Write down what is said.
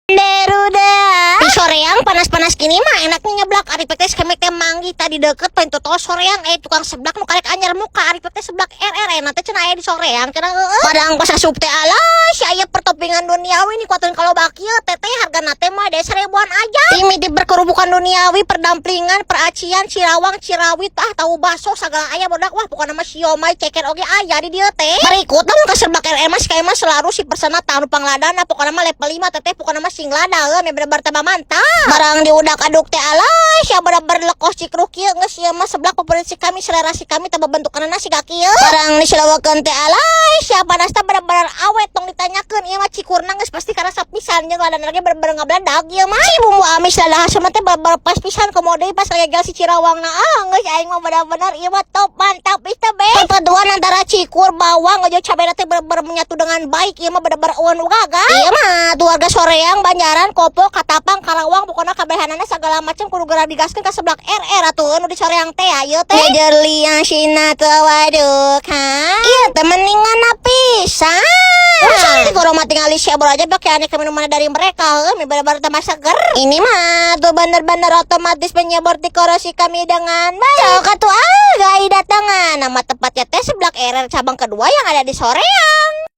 Deruda. Di Soreang panas-panas gini mah enaknya nyeblak. Ari teh kemek teh manggih tadi deket pintu tol Soreang, eh, tukang seblak nu karek anyar muka. Ari teh seblak RR enak teh cenah aya di Soreang cenah, heueuh. Padahal pas asup teh, alah, si aya pertopingan duniawi nih kuateun kalau bakieu teteh, hargana teh mah desa ribuan aja. Timiti perkerubukan duniawi, perdamplingan, peracian, cirawang, cirawit, ah, tahu baso segala aya, bodak. Wah, pokoknya mah siomay ceker oge aya di dieu teh. Berikut lamun ka seblak RR mah kayak mah selalu si persana tahu pangladana, pokoknya mah level 5 teteh, pokoknya mah sing lada heuh, bener-bener tambah mantap. Barang diudak aduk teh, alah, sia bener-bener lekos cikruk kieu. Geus ieu mah seblak favorit si kami, selera si kami tambah bentukanna si kieu. Barang disilawakeun teh, alah, sia panasna bener-bener awet, tong ditanyakeun. Ieu mah cikurna geus pasti karasa pisan jeung ladana ge bener-bener ngabladak. Ieu mah si bumbu amis lada sama teh bener-bener pas pisan, komo deui pas lagi si cirawangna. Ah, geus aing mah bener-bener ieu mah top mantap is the best. Perpaduan antara cikur, bawang jeung cabai teh bener-bener menyatu dengan baik. Ieu mah bener-bener eueun gaga. Ieu mah tuh warga Soreang, Banjaran, Kopo, Katapang, Karawang, pokoknya kabehanana segala macam kudu geura digaskeun ka seblak RR atuh nu di Soreang teh. Ayo teh jeliang sina teu, waduh kan ieu teh mendingan pisan. Cantik orang mah tinggal sebor aja pakai aneka minuman dari mereka, heuh, bener-bener tambah seger. Ini mah tuh bener-bener otomatis menyebor korosi kami dengan baik. Sok atuh ah, gai datangan. Nama tempatnya teh seblak RR cabang kedua yang ada di Soreang.